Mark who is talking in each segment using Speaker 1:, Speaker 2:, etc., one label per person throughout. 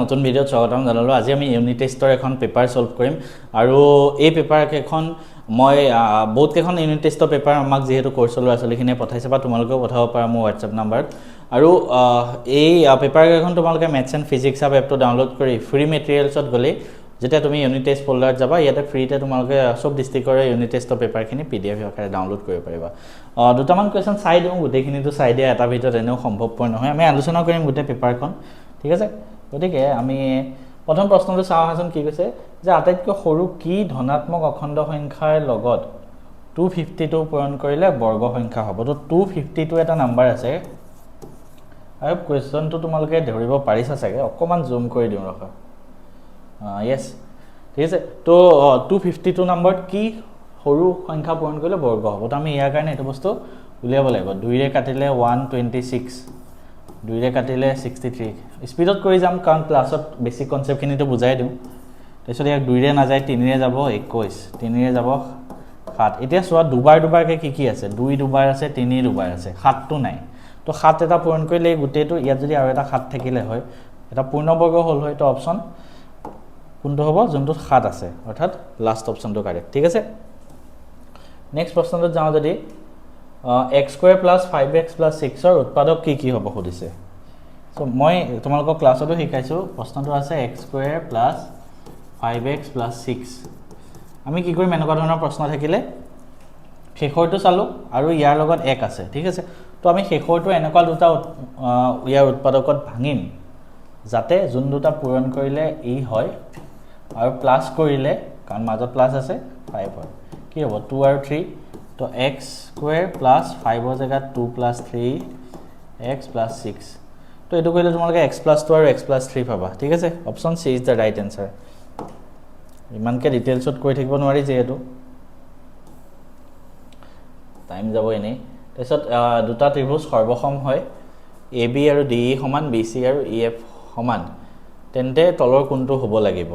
Speaker 1: নতুন ভিডিঅ'ত স্বাগতম জনালোঁ। আজি আমি ইউনিট টেষ্টৰ এখন পেপাৰ ছল্ভ কৰিম আৰু এই পেপাৰকেইখন মই বহুতকেইখন ইউনিট টেষ্টৰ পেপাৰ আমাক যিহেতু কৰ্চৰ ল'ৰা ছোৱালীখিনিয়ে পঠাইছে বা তোমালোকেও পঠাব পাৰা মোৰ হোৱাটছএপ নাম্বাৰত। আৰু এই পেপাৰকেইখন তোমালোকে মেথছ এণ্ড ফিজিক্স হাব এপটো ডাউনলোড কৰি ফ্ৰী মেটেৰিয়েলছত গ'লেই যেতিয়া তুমি ইউনিট টেষ্ট ফ'ল্ডাৰত যাবা, ইয়াতে ফ্ৰীতে তোমালোকে চব ডিষ্ট্ৰিক্টৰে ইউনিট টেষ্টৰ পেপাৰখিনি পিডিএফ আকাৰে ডাউনলোড কৰিব পাৰিবা। দুটামান কুৱেশ্যন চাই দিওঁ। গোটেইখিনিতো চাই দিয়া এটা ভিডিঅ'ত এনেও সম্ভৱপৰ নহয়। আমি আলোচনা কৰিম গোটেই পেপাৰখন, ঠিক আছে? গতিকে আমি প্ৰথম প্ৰশ্নটো চাওঁ আহাচোন। কি কৈছে যে আটাইতকৈ সৰু কি ধনাত্মক অখণ্ড সংখ্যাৰ লগত 252 পূৰণ কৰিলে বৰ্গ সংখ্যা হ'ব? তো 252 এটা নাম্বাৰ আছে আৰু কুৱেশ্যনটো তোমালোকে ধৰিব পাৰিছা চাগে। অকণমান জুম কৰি দিওঁ ৰখা। য়েছ, ঠিক আছে। তো 252 নাম্বাৰত কি সৰু সংখ্যা পূৰণ কৰিলে বৰ্গ হ'ব? তো আমি ইয়াৰ কাৰণে এইটো বস্তু উলিয়াব লাগিব। দুইৰে কাটিলে 126, দুইৰে কাটিলে 63। স্পীডত কৰি যাম, কাৰণ ক্লাছত বেছিক কনচেপ্টখিনিতো বুজাই দিওঁ। তাৰপিছত ইয়াক দুইৰে নাযায়, তিনিৰে যাব 21, তিনিৰে যাব সাত। এতিয়া চোৱা, দুবাৰ দুবাৰকৈ কি কি আছে? দুই দুবাৰ আছে, তিনি দুবাৰ আছে, সাতটো নাই। তো সাত এটা পূৰণ কৰিলে এই গোটেইটো, ইয়াত যদি আৰু এটা সাত থাকিলে হয়, এটা পূৰ্ণবৰ্গ হ'ল হয়। তো অপশ্যন কোনটো হ'ব? যোনটোত সাত আছে, অৰ্থাৎ লাষ্ট অপশ্যনটো কাৰেক্ট, ঠিক আছে? নেক্সট প্ৰশ্নটোত যাওঁ যদি, x square plus five x plus ছিক্সৰ উৎপাদক কি কি হ'ব সুধিছে। চ' মই তোমালোকক ক্লাছতো শিকাইছোঁ। প্ৰশ্নটো আছে x square plus five x plus six। আমি কি কৰিম? এনেকুৱা ধৰণৰ প্ৰশ্ন থাকিলে শেষৰটো চালোঁ আৰু ইয়াৰ লগত এক আছে, ঠিক আছে? তো আমি শেষৰটো এনেকুৱা দুটা ইয়াৰ উৎপাদকত ভাঙিম যাতে যোন দুটা পূৰণ কৰিলে ই হয় আৰু প্লাছ কৰিলে, কাৰণ মাজত প্লাছ আছে, ফাইভ হয়। কি হ'ব? টু আৰু থ্ৰী। তো এক্স স্কুৱেৰ প্লাছ ফাইভৰ জেগাত two plus three x plus six। তো এইটো কৰিলে তোমালোকে এক্স প্লাছ টু আৰু এক্স প্লাছ থ্ৰী পাবা, ঠিক আছে? Option C is the right answer। ইমানকৈ ডিটেইলছত কৰি থাকিব নোৱাৰি, যিহেতু টাইম যাব এনেই। তাৰপিছত দুটা ত্ৰিভুজ সৰ্বসম হয়, এ বি আৰু ডি ই সমান, বি চি আৰু ই এফ সমান, তেন্তে তলৰ কোনটো হ'ব লাগিব?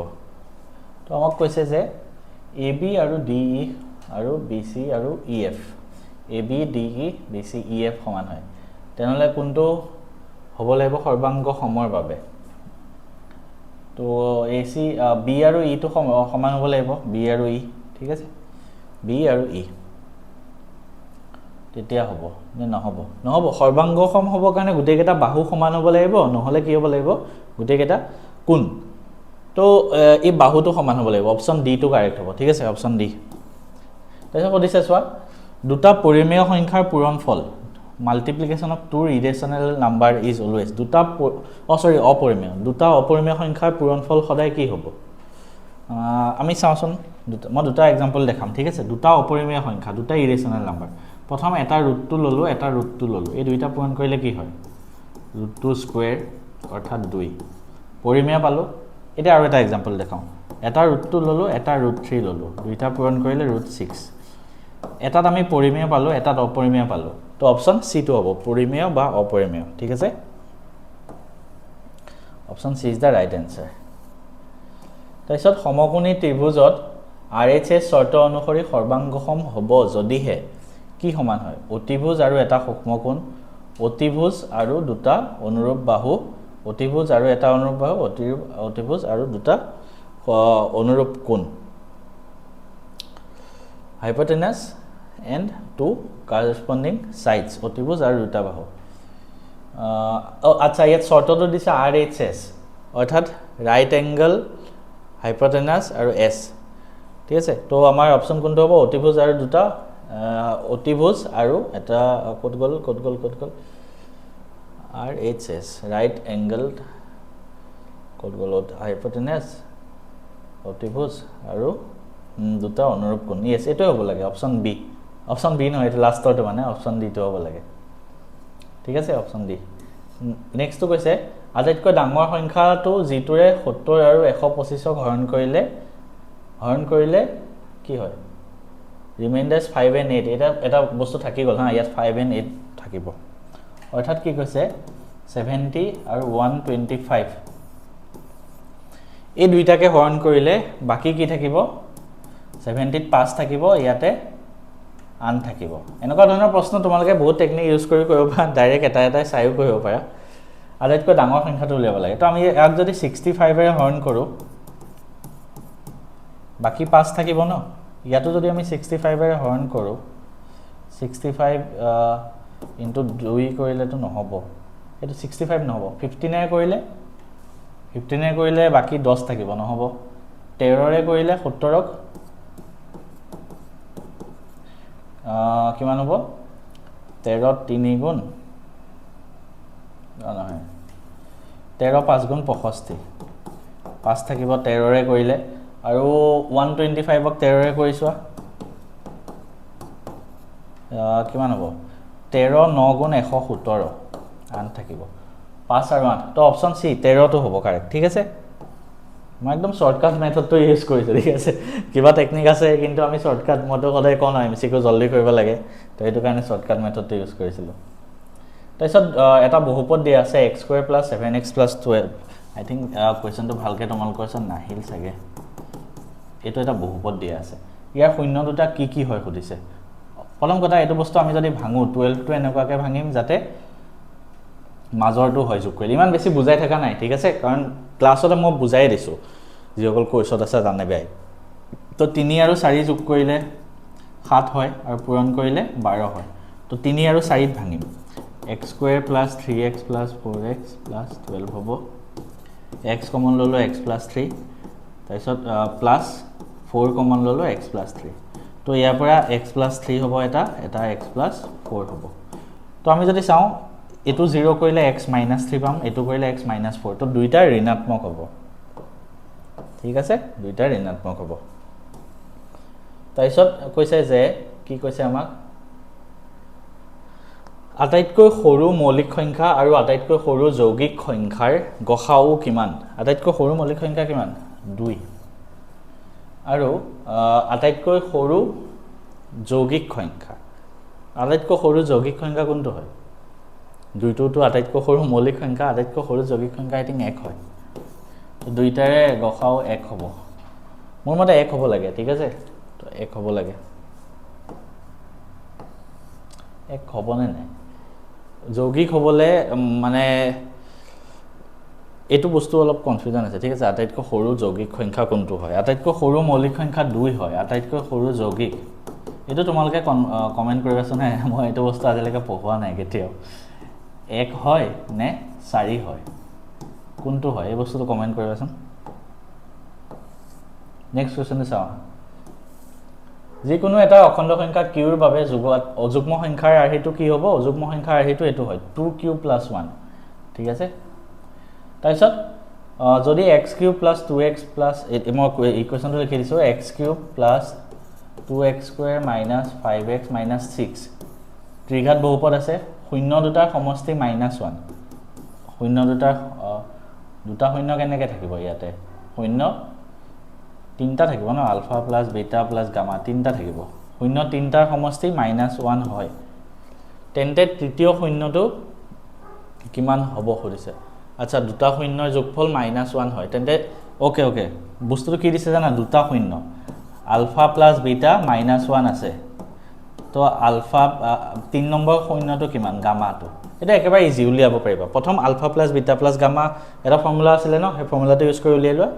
Speaker 1: তো আমাক কৈছে যে এ বি আৰু ডি ই আৰু বি চি আৰু E F, A B, D E, B C, E F সমান হয়, তেনেহ'লে কোনটো হ'ব লাগিব সৰ্বাংগ সমৰ বাবে? তো এ চি, বি আৰু ইটো সমান হ'ব লাগিব, বি আৰু ই, ঠিক আছে? বি আৰু ই তেতিয়া হ'ব নে নহ'ব? নহ'ব। সৰ্বাংগ সম হ'বৰ কাৰণে গোটেইকেইটা বাহু সমান হ'ব লাগিব, নহ'লে কি হ'ব লাগিব? গোটেইকেইটা কোণ। তো এই বাহুটো সমান হ'ব লাগিব। অপশ্যন ডিটো কাৰেক্ট হ'ব, ঠিক আছে? Option D. তাৰপিছত সুধিছে চোৱা, দুটা পৰিমেয় সংখ্যাৰ পূৰণফল, multiplication of two irrational number is always, দুটা, অঁ চৰি, অপৰিমেয়, দুটা অপৰিমেয় সংখ্যাৰ পূৰণফল সদায় কি হ'ব? আমি চাওঁচোন। দুটা, মই দুটা এক্সাম্পল দেখাম, ঠিক আছে? দুটা অপৰিমেয় সংখ্যা, দুটা ইৰেশ্যনেল নাম্বাৰ। প্ৰথম এটা ৰুটটো ল'লোঁ, এটা ৰুটটো ল'লোঁ। এই দুইটা পূৰণ কৰিলে কি হয়? ৰুট টু স্কুৱেৰ, অৰ্থাৎ দুই। পৰিমেয় পালোঁ। এতিয়া আৰু এটা এক্সাম্পল দেখাওঁ। এটা ৰুটটো ল'লোঁ, এটা ৰুট থ্ৰী ল'লোঁ। দুইটা পূৰণ কৰিলে ৰুট ছিক্স। এটাত আমি পৰিমেয় পালোঁ, এটাত অপৰিমেয় পালোঁ। তো অপশ্যন চিটো হ'ব, পৰিমেয় বা অপৰিমেয়, ঠিক আছে? Option C is the right answer। তাৰপিছত সমকোণী ত্ৰিভুজত আৰ এইচ এছ চৰ্ত অনুসৰি সৰ্বাংগসম হ'ব যদিহে কি সমান হয়? অতিভুজ আৰু এটা সূক্ষ্মকোণ, অতিভুজ আৰু দুটা অনুৰূপ বাহু, অতিভুজ আৰু এটা অনুৰূপ বাহু, অতিভুজ আৰু দুটা অনুৰূপ কোণ, hypotenuse and two corresponding sides, অতিভুজ আৰু দুটা বাহু। আচ্ছা, ইয়াত চৰ্তটো দিছে আৰ এইচ এছ, অৰ্থাৎ ৰাইট এংগল, হাইপটেনাছ আৰু এছ, ঠিক আছে? তো আমাৰ অপশ্যন কোনটো হ'ব? অতিভুজ আৰু দুটা, অতিভুজ আৰু এটা, ক'ত গ'ল, ক'ত গ'ল, ক'ত গ'ল? R H S, right angle, ক'ত গ'ল? হাইপটেনাছ, অতিভুজ আৰু দুটা অনুৰূপ কোণ। য়েছ, এইটোৱে হ'ব লাগে, অপশ্যন বি। অপশ্যন বি নহয়, এইটো লাষ্টৰটো, মানে অপশ্যন ডিটো হ'ব লাগে, ঠিক আছে? Option D. নেক্সটটো কৈছে, আটাইতকৈ ডাঙৰ সংখ্যাটো যিটোৰে 70 আৰু 125ক হৰণ কৰিলে কি হয়? ৰিমাইণ্ডাৰ্ছ ফাইভ এণ্ড এইট। এটা এটা বস্তু থাকি গ'ল হা, ইয়াত ফাইভ এণ্ড এইট থাকিব। অৰ্থাৎ কি কৈছে? 70 আৰু 125, এই দুইটাকে হৰণ কৰিলে বাকী কি থাকিব? 70ত পাঁচ থাকিব, ইয়াতে আঠ থাকিব। এনেকুৱা ধৰণৰ প্ৰশ্ন তোমালোকে বহুত টেকনিক ইউজ কৰি কৰিব পাৰা, ডাইৰেক্ট এটা এটাই চায়ো কৰিব পাৰা। আটাইতকৈ ডাঙৰ সংখ্যাটো উলিয়াব লাগে। তো আমি ইয়াক যদি 65-এৰে হৰণ কৰোঁ, বাকী 5 থাকিব ন। ইয়াতো যদি আমি 65-এৰে হৰণ কৰোঁ, 65 ইনটু 2 কৰিলেতো নহ'ব, এইটো 65 নহ'ব। 15-এৰে কৰিলে, 15-এৰে কৰিলে বাকী 10 থাকিব, নহ'ব। 13-ৰে কৰিলে 70ক কিমান হ'ব? 13 3 গুণ নহয়, 13 5 গুণ 65, 5 থাকিব 13-ৰে কৰিলে। আৰু 125ক 13-ৰে কৰি চোৱা কিমান হ'ব? 13 9 গুণ 117, 8 থাকিব, 5 আৰু 8। তো অপশ্যন চি 13টো হ'ব কাৰেক্ট, ঠিক আছে। মই একদম শ্বৰ্টকাট মেথডটো ইউজ কৰিছোঁ, ঠিক আছে। কিবা টেকনিক আছে, কিন্তু আমি শ্বৰ্টকাট, মইতো সদায় কওঁ ন MCQ জল্দি কৰিব লাগে, তো সেইটো কাৰণে শ্বৰ্টকাট মেথডটো ইউজ কৰিছিলোঁ। তাৰপিছত এটা বহুপদ দিয়া আছে x square plus 7x plus 12। I think কুৱেশ্যনটো ভালকৈ তোমালোকৰ ওচৰত নাহিল চাগে। এইটো এটা বহুপদ দিয়া আছে, ইয়াৰ শূন্য দুটা কি কি হয় সুধিছে। প্ৰথম কথা, এইটো বস্তু আমি যদি ভাঙোঁ, 12টো এনেকুৱাকৈ ভাঙিম যাতে মাজৰটো হয় যোগ কৰিলে। ইমান বেছি বুজাই থকা নাই, ঠিক আছে, কাৰণ ক্লাছতে মই বুজাই দিছোঁ, যিসকল কোৰ্চত আছে জানে বেয়াই। তো 3 আৰু 4 যোগ কৰিলে 7 হয় আৰু পূৰণ কৰিলে 12 হয়। তো 3 আৰু 4ত ভাঙিম, x square plus 3x plus 4x plus 12 হ'ব। এক্স কমন ল'লোঁ, এক্স প্লাছ 3, তাৰপিছত প্লাছ 4 কমন ল'লোঁ, এক্স প্লাছ 3। তো ইয়াৰ পৰা এক্স প্লাছ 3 হ'ব এটা, এটা এক্স প্লাছ 4 হ'ব। তো আমি যদি চাওঁ, এইটো 0 কৰিলে এক্স মাইনাছ 3 পাম, এইটো কৰিলে এক্স মাইনাছ 4। তো দুইটাৰ ঋণাত্মক হ'ব, ঠিক আছে, দুইটাৰ ঋণাত্মক হ'ব। তাৰপিছত কৈছে যে কি কৈছে আমাক, আটাইতকৈ সৰু মৌলিক সংখ্যা আৰু আটাইতকৈ সৰু যৌগিক সংখ্যাৰ গসাউ কিমান? আটাইতকৈ সৰু মৌলিক সংখ্যা কিমান? 2। আৰু আটাইতকৈ সৰু যৌগিক সংখ্যা, আটাইতকৈ সৰু যৌগিক সংখ্যা কোনটো হয়? 2টোতো আটাইতকৈ সৰু মৌলিক সংখ্যা, আটাইতকৈ সৰু যৌগিক সংখ্যা আই থিংক 1 হয়। তো দুইটাৰে গসাউ 1 হ'ব, মোৰ মতে 1 হ'ব লাগে, ঠিক আছে। তো 1 হ'ব লাগে, 1 হ'বনে নাই? যৌগিক হ'বলৈ মানে এইটো বস্তু অলপ কনফিউজন আছে, ঠিক আছে। আটাইতকৈ সৰু যৌগিক সংখ্যা কোনটো হয়? আটাইতকৈ সৰু মৌলিক সংখ্যা 2 হয়, আটাইতকৈ সৰু যৌগিক, এইটো তোমালোকে কমেণ্ট কৰিবাচোন হে, মই এইটো বস্তু আজিলৈকে পঢ়োৱা নাই কেতিয়াও। 1 হয় নে 4 হয়, কোনটো হয় এই বস্তুটো কমেণ্ট কৰিবাচোন। নেক্সট কুৱেশ্যনটো চাওঁ, যিকোনো এটা অখণ্ড সংখ্যা কিউৰ বাবে অযুগ্ম সংখ্যাৰ আৰ্হিটো কি হ'ব? অযুগ্ম সংখ্যাৰ আৰ্হিটো এইটো হয় 2q plus 1, ঠিক আছে। তাৰপিছত যদি x cube plus 2x plus, মই ইকুৱেশ্যনটো লিখি দিছোঁ, x cube plus 2x square minus 5x minus 6, ত্ৰিঘাত বহুপদ আছে, শূন্য দুটাৰ সমষ্টি মাইনাছ 1, শূন্য দুটাৰ দুটা শূন্য কেনেকৈ থাকিব ইয়াতে? শূন্য তিনিটা থাকিব ন, alpha plus beta plus gamma তিনিটা থাকিব, শূন্য তিনিটাৰ সমষ্টি মাইনাছ 1 হয়, তেন্তে তৃতীয় শূন্যটো কিমান হ'ব সুধিছে। আচ্ছা, দুটা শূন্যৰ যোগফল মাইনাছ 1 হয়, তেন্তে অ'কে অ'কে, বস্তুটো কি দিছে জানা? দুটা শূন্য, আলফা প্লাছ বিটা মাইনাছ 1 আছে, তো আলফা 3 নম্বৰ শূন্যটো কিমান? গামাটো। এইটো একেবাৰে ইজি, উলিয়াব পাৰিবা। প্ৰথম alpha plus beta plus gamma এটা ফৰ্মুলা আছিলে ন, সেই ফৰ্মুলাটো ইউজ কৰি উলিয়াই লোৱা,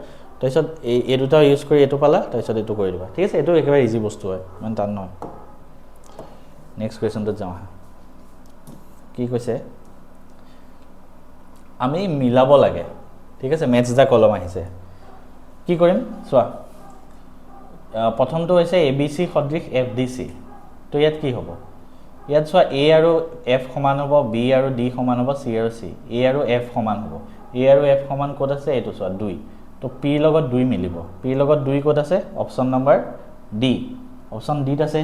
Speaker 1: তাৰপিছত এই দুটা ইউজ কৰি এইটো পালা, তাৰপিছত এইটো কৰি দিবা, ঠিক আছে। এইটো একেবাৰে ইজি বস্তু হয়, ইমান টান নহয়। নেক্সট কুৱেশ্যনটোত যাওঁ আহা, কি কৈছে? আমি মিলাব লাগে, ঠিক আছে। মেটচ the কলম আহিছে, কি কৰিম চোৱা। প্ৰথমটো হৈছে এ বি চি সদৃশ এফ ডি চি, তো ইয়াত কি হ'ব? ইয়াত চোৱা, এ আৰু এফ সমান হ'ব, বি আৰু ডি সমান হ'ব, চি আৰু চি, এ আৰু এফ সমান হ'ব। এ আৰু এফ সমান ক'ত আছে? এইটো চোৱা 2, তো পিৰ লগত 2 মিলিব। পিৰ লগত 2 ক'ত আছে? অপশ্যন নম্বৰ ডি, অপশ্যন ডিত আছে।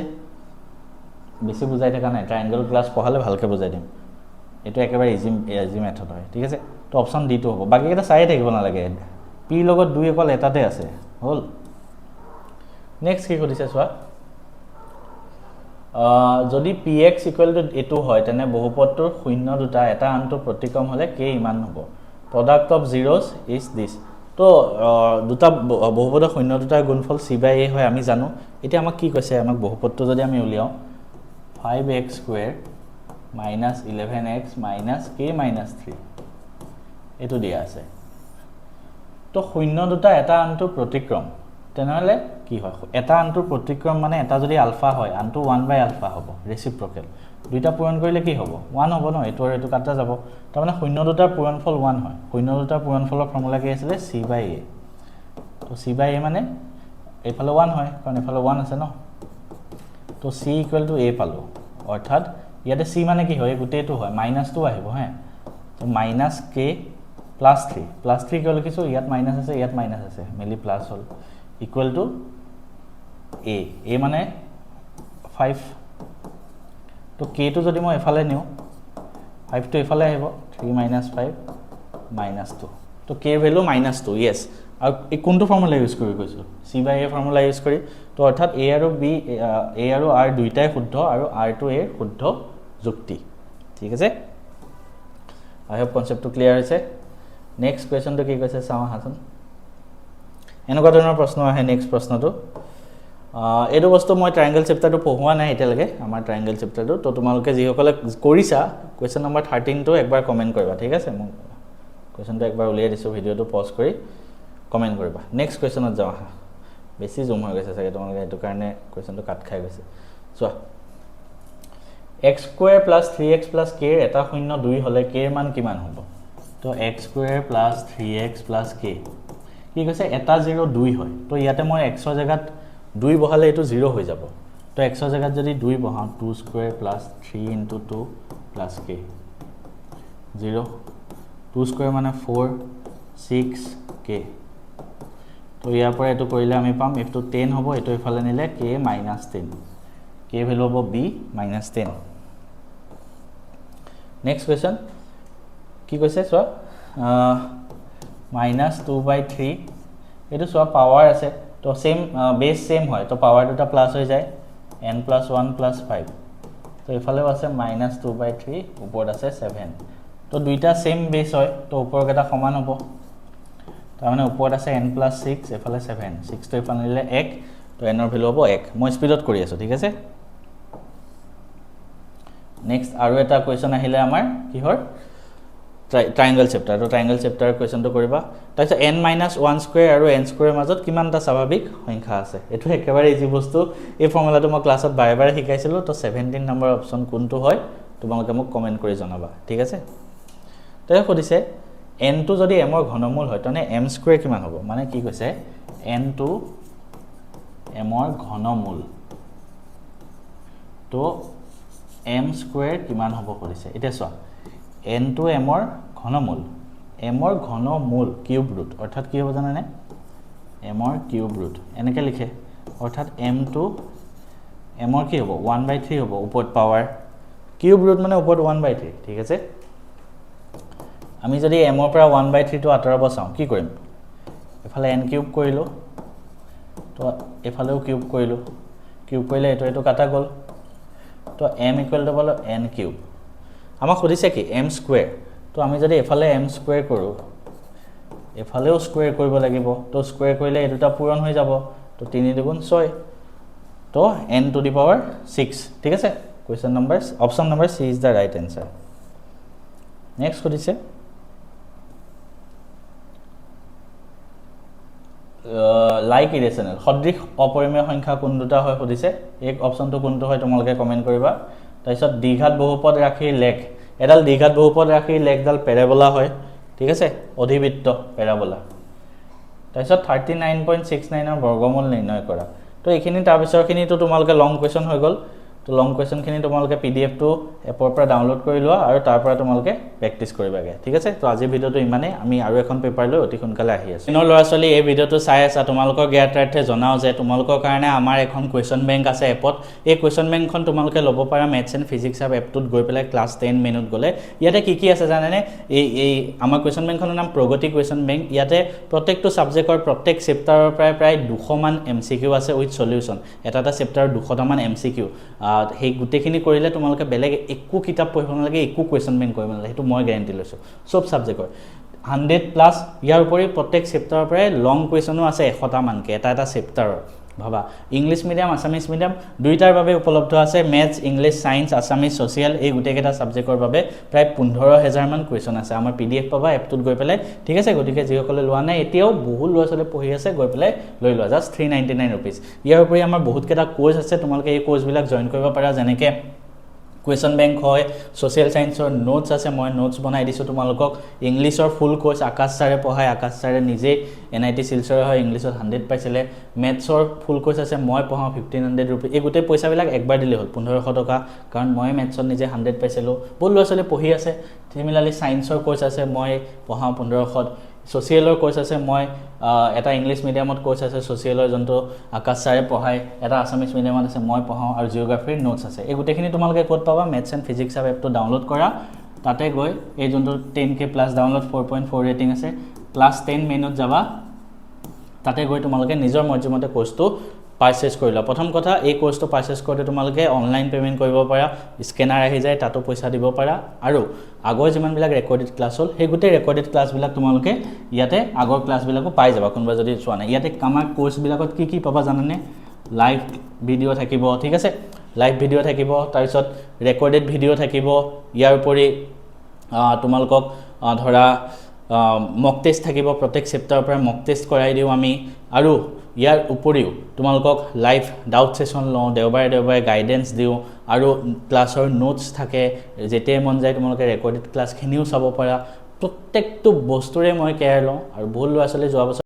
Speaker 1: বেছি বুজাই থকা নাই, ট্ৰাইংগল ক্লাছ পঢ়ালে ভালকৈ বুজাই দিম। এইটো একেবাৰে ইজি ইজি মেথড হয়, ঠিক আছে। তো অপশ্যন ডিটো হ'ব, বাকীকেইটা চায়ে থাকিব নালাগে। পিৰ লগত 2 অকল এটাতে আছে, হ'ল। নেক্সট কি সুধিছে চোৱা, যদি পি এক্স ইকুৱেল টু এইটো হয়, তেনে বহুপদটোৰ শূন্য দুটা এটা আনটো প্ৰতিক্ৰম হ'লে কে ইমান হ'ব। Product of zeros is this. তো দুটা বহুপদৰ শূন্য দুটাৰ গুণফল চি বাই এ হয়, আমি জানো। এতিয়া আমাক কি কৈছে? আমাক বহুপদটো যদি আমি উলিয়াওঁ, 5x square minus 11x minus k minus 3। এইটো দিয়া আছে। তো শূন্য দুটা এটা আনটোৰ প্ৰতিক্ৰম, তেনেহ'লে কি হয়? এটা আনটোৰ প্ৰতিক্ৰম মানে এটা যদি আলফা হয়, আনটো ওৱান বাই আলফা হ'ব, ৰেচিপ্ৰকেল। দুইটা পূৰণ কৰিলে কি হ'ব? ওৱান হ'ব ন, এইটো আৰু এইটো কাটা যাব। তাৰমানে শূন্য দুটাৰ পূৰণফল ওৱান হয়। শূন্য দুটাৰ পূৰণফলৰ ফৰ্মুলা কি আছিলে? চি বাই এ। তো চি বাই এ মানে এইফালে ওৱান হয়, কাৰণ এইফালে ওৱান আছে ন। তো চি ইকুৱেল টু এ পালোঁ, অৰ্থাৎ ইয়াতে চি মানে কি হয়? এই গোটেইটো হয়, মাইনাছটো আহিব হে। তো minus k plus three, plus three কিয় লিখিছোঁ? ইয়াত মাইনাছ আছে, ইয়াত মাইনাছ আছে, মিলি প্লাছ হ'ল, ইকুৱেল টু এ। এ মানে ফাইভ। তো কেটো যদি মই এফালে নিওঁ, ফাইভটো এইফালে আহিব, three minus five minus two। তো কেৰ ভেলু মাইনাছ টু, য়েছ। আৰু এই কোনটো ফৰ্মুলা ইউজ কৰি কৈছোঁ? C by A formula use কৰি। তো অৰ্থাৎ এ আৰু বি, এ আৰু আৰ দুইটাই শুদ্ধ আৰু আৰটো এৰ শুদ্ধ যুক্তি। ঠিক আছে, আই হোপ কনচেপ্টটো ক্লিয়াৰ হৈছে। নেক্সট কুৱেশ্যনটো কি কৈছে চাওঁ আহাচোন। এনেকুৱা ধৰণৰ প্ৰশ্ন আহে। নেক্সট প্ৰশ্নটো, এইটো বস্তু মই ট্ৰাইংগল চেপ্টাৰটো পঢ়োৱা নাই এতিয়ালৈকে, আমাৰ ট্ৰাইংগল চেপ্টাৰটো। তো তোমালোকে যিসকলে কৰিছা, কুৱেশ্যন নম্বৰ 13টো একবাৰ কমেণ্ট কৰিবা, ঠিক আছে? মই কুৱেশ্যনটো একবাৰ উলিয়াই দিছোঁ, ভিডিঅ'টো পজ কৰি কমেণ্ট কৰিবা। নেক্সট কুৱেশ্যনত যাওঁ আহা। বেছি জুম হৈ গৈছে চাগে তোমালোকে, সেইটো কাৰণে কুৱেশ্যনটো কাট খাই গৈছে। চোৱা, x square plus three x plus কেৰ এটা শূন্য দুই হ'লে কেৰ মান কিমান হ'ব? তো x square plus three x plus k, কি কৈছে? এটা জিৰ' দুই হয়। তো ইয়াতে মই এক্সৰ জেগাত দুই বহালে এইটো জিৰ' হৈ যাব। তো এক্সৰ জেগাত যদি দুই বহাওঁ, two square plus three into two plus k, zero, two square মানে ফ'ৰ, ছিক্স কে। তো ইয়াৰ পৰা এইটো কৰিলে আমি পাম, এইটো 10 হ'ব, এইটো ইফালে নিলে k minus 10, k value হ'ব বি মাইনাছ 10। নেক্সট কুৱেশ্যন কি কৈছে চোৱা, মাইনাছ টু বাই থ্ৰী। এইটো চোৱা, পাৱাৰ আছে, তো ছেইম বেছ ছেইম হয়, তো পাৱাৰ দুটা প্লাছ হৈ যায়, n plus one plus five। তো এইফালেও আছে মাইনাছ টু বাই থ্ৰী, ওপৰত আছে ছেভেন। তো দুইটা ছেইম বেছ হয়, তো ওপৰকেইটা সমান হ'ব। তাৰমানে ওপৰত আছে এন প্লাছ ছিক্স, এইফালে ছেভেন, ছিক্সটো এইফালে নিলে এক, তো এনৰ ভেলু হ'ব এক। মই স্পীডত কৰি আছোঁ, ঠিক আছে? নেক্সট আৰু এটা কুৱেশ্যন আহিলে আমাৰ কিহৰ? Triangle chapter. তো ট্ৰাইংগল চেপ্টাৰ কুৱেশ্যনটো কৰিবা। তাৰপিছত এন মাইনাছ ওৱান স্কুৱেৰ আৰু এন স্কুৱেৰৰ মাজত কিমানটা স্বাভাৱিক সংখ্যা আছে? এইটো একেবাৰে ইজি বস্তু। এই ফৰ্মুলাটো মই ক্লাছত বাৰে বাৰে শিকাইছিলোঁ। তো 17 নম্বৰ অপশ্যন কোনটো হয়, তোমালোকে মোক কমেণ্ট কৰি জনাবা, ঠিক আছে? তেওঁ সুধিছে, এনটো যদি এমৰ ঘনমূল হয়, তেনে এম স্কুৱেৰ কিমান হ'ব? মানে কি কৈছে? এনটো এমৰ ঘনমূল, তো এম স্কুৱেৰ কিমান হ'ব সুধিছে। এতিয়া চোৱা, এনটো এমৰ ঘনমূল, এমৰ ঘনমূল কিউব ৰুট, অৰ্থাৎ কি হ'ব জানানে? এমৰ কিউব ৰুট এনেকৈ লিখে। অৰ্থাৎ এমটো এমৰ কি হ'ব? ওৱান বাই থ্ৰী হ'ব ওপৰত পাৱাৰ। কিউব ৰুট মানে ওপৰত ওৱান বাই থ্ৰী, ঠিক আছে? আমি যদি এমৰ পৰা ওৱান বাই থ্ৰীটো আঁতৰাব চাওঁ, কি কৰিম? এইফালে এন কিউব কৰিলোঁ, তো এইফালেও কিউব কৰিলোঁ। কিউব কৰিলে এইটো এইটো কাটা গ'ল। তো এম ইকুৱেল টু পালোঁ এন কিউব। আমাক সুধিছে কি? M square. তো আমি যদি এইফালে এম স্কুৱেৰ কৰোঁ, এইফালেও স্কুৱেৰ কৰিব লাগিব। তো স্কুৱেৰ কৰিলে এই দুটা পূৰণ হৈ যাব। তো তিনি দুগুণ ছয়, তো n to the power six, ঠিক আছে? Question number, option number C is the right answer। Next সুধিছে, লাইক ইৰেচনেল, সদৃশ অপৰিমেয় সংখ্যা কোন দুটা হয় সুধিছে। এই অপশ্যনটো কোনটো হয় তোমালোকে কমেণ্ট কৰিবা। তাৰপিছত দ্বিঘাত বহুপদ ৰাশিৰ লেখ, এডাল দ্বিঘাত বহুপদ ৰাশিৰ লেখডাল পেৰাবোলা হয়, ঠিক আছে? অধিবৃত্ত পেৰাবোলা। তাৰপিছত 39.69ৰ বৰ্গমূল নিৰ্ণয় কৰা। তো এইখিনি, তাৰপিছৰখিনিতো তোমালোকে লং কুৱেশ্যন হৈ গ'ল। তো লং কুৱেশ্যনখিনি তোমালোকে পিডিএফটো এপৰ পৰা ডাউনলোড কৰি লোৱা আৰু তাৰ পৰা তোমালোকে প্ৰেক্টিছ কৰিবাগৈ, ঠিক আছে? তো আজিৰ ভিডিঅ'টো ইমানেই। আমি আৰু এখন পেপাৰ লৈ অতি সোনকালে আহি আছোঁ। দিনৰ ল'ৰা ছোৱালী, এই ভিডিঅ'টো চাই আছা, তোমালোকৰ জ্ঞাতাৰ্থে জনাওঁ যে তোমালোকৰ কাৰণে আমাৰ এখন কুৱেশ্যন বেংক আছে এপত। এই কুৱেশ্যন বেংকখন তোমালোকে ল'ব পাৰা মেথছ এণ্ড ফিজিক্স হাব এপটোত গৈ পেলাই ক্লাছ 10 মেনুত গ'লে। ইয়াতে কি কি আছে জানেনে? এই এই আমাৰ কুৱেশ্যন বেংকখনৰ নাম প্ৰগতি কুৱেশ্যন বেংক। ইয়াতে প্ৰত্যেকটো ছাবজেক্টৰ প্ৰত্যেক চেপ্টাৰৰ পৰাই প্ৰায় 200মান এমচিকিউ আছে উইথ চলিউশ্যন। এটা এটা চেপ্টাৰৰ 200টামান এমচিকিউ। সেই গোটেইখিনি কৰিলে তোমালোকে বেলেগ একো কিতাপ পঢ়িব নালাগে, একো কুৱেশ্যন বেংক কৰিব নালাগে, সেইটো মই গেৰেণ্টি লৈছোঁ। চব ছাবজেক্টৰ 100 প্লাছ। ইয়াৰ উপৰি প্ৰত্যেক চেপ্টাৰৰ পৰাই লং কুৱেশ্যনো আছে 100টামানকৈ এটা এটা চেপ্টাৰৰ। ভাবা, ইংলিছ মিডিয়াম, আছামিছ মিডিয়াম দুয়োটাৰ বাবে উপলব্ধ আছে। Maths, English, science, Assamese, social, এই গোটেইকেইটা ছাবজেক্টৰ বাবে প্ৰায় 15,000মান কুৱেশ্যন আছে। আমাৰ পিডিএফ পাবা এপটোত গৈ পেলাই, ঠিক আছে? গতিকে যিসকলে লোৱা নাই, এতিয়াও বহুত ল'ৰা ছোৱালী পঢ়ি আছে, গৈ পেলাই লৈ লোৱা, জাষ্ট ₹399। ইয়াৰ উপৰি আমাৰ বহুতকেইটা কোৰ্চ আছে, তোমালোকে এই কোৰ্চবিলাক জইন কৰিব পাৰা। যেনেকৈ কুৱেশ্যন বেংক হয়, ছ'চিয়েল ছায়েন্সৰ নোটছ আছে, মই নোটছ বনাই দিছোঁ তোমালোকক। ইংলিছৰ ফুল কোৰ্চ আকাশ ছাৰে পঢ়ায়। আকাশ ছাৰে নিজেই এনআইটি শিলচৰৰ হয়, ইংলিছত 100 পাইছিলে। মেথছৰ ফুল কোৰ্চ আছে, মই পঢ়াওঁ, ₹1500। এই গোটেই পইচাবিলাক একবাৰ দিলেই হ'ল, 1500 টকা, কাৰণ মই মেথছত নিজে 100 পাইছিলোঁ। বহুত ল'ৰা ছোৱালী পঢ়ি আছে। চিমিলাৰলি ছায়েন্সৰ কোৰ্চ আছে, মই পঢ়াওঁ 1500ত। ছ'চিয়েলৰ কোৰ্চ আছে, মই এটা ইংলিছ মিডিয়ামত কোৰ্চ আছে ছ'চিয়েলৰ, যোনটো আকাশ ছাৰে পঢ়ায়, এটা আছামিছ মিডিয়ামত আছে, মই পঢ়াওঁ, আৰু জিঅ'গ্ৰাফীৰ নোটছ আছে। এই গোটেইখিনি তোমালোকে ক'ত পাবা? মেথছ এণ্ড ফিজিক্স হাব এপটো ডাউনলোড কৰা। তাতে গৈ এই যোনটো 10K plus download, 4.4 rating আছে, প্লাছ 10 মেনুত যাবা। তাতে গৈ তোমালোকে নিজৰ মৰ্জিমতে কোৰ্চটো পাৰচেছ কৰি লোৱা। প্ৰথম কথা, এই কোৰ্চটো পাৰচেছ কৰোঁতে তোমালোকে অনলাইন পে'মেণ্ট কৰিব পাৰা, স্কেনাৰ আহি যায়, তাতো পইচা দিব পাৰা। আৰু আগৰ যিমানবিলাক ৰেকৰ্ডেড ক্লাছ হ'ল, সেই গোটেই ৰেকৰ্ডেড ক্লাছবিলাক তোমালোকে ইয়াতে আগৰ ক্লাছবিলাকো পাই যাবা, কোনোবা যদি চোৱা নাই। ইয়াতে আমাৰ কোৰ্চবিলাকত কি কি পাবা জানানে? লাইভ ভিডিঅ' থাকিব, ঠিক আছে? লাইভ ভিডিঅ' থাকিব, তাৰপিছত ৰেকৰ্ডেড ভিডিঅ' থাকিব। ইয়াৰ উপৰি তোমালোকক ধৰা মক টেষ্ট থাকিব, প্ৰত্যেক চেপ্টাৰৰ পৰা মক টেষ্ট কৰাই দিওঁ আমি। আৰু ইয়াৰ উপৰিও তোমালোকক লাইভ ডাউট ছেশ্যন লওঁ, দেওবাৰে দেওবাৰে গাইডেঞ্চ দিওঁ আৰু ক্লাছৰ নোটছ থাকে। যেতিয়াই মন যায় তোমালোকে ৰেকৰ্ডেড ক্লাছখিনিও চাব পাৰা। প্ৰত্যেকটো বস্তুৰে মই কেয়াৰ লওঁ আৰু বহুত ল'ৰা ছোৱালী যোৱা বছৰ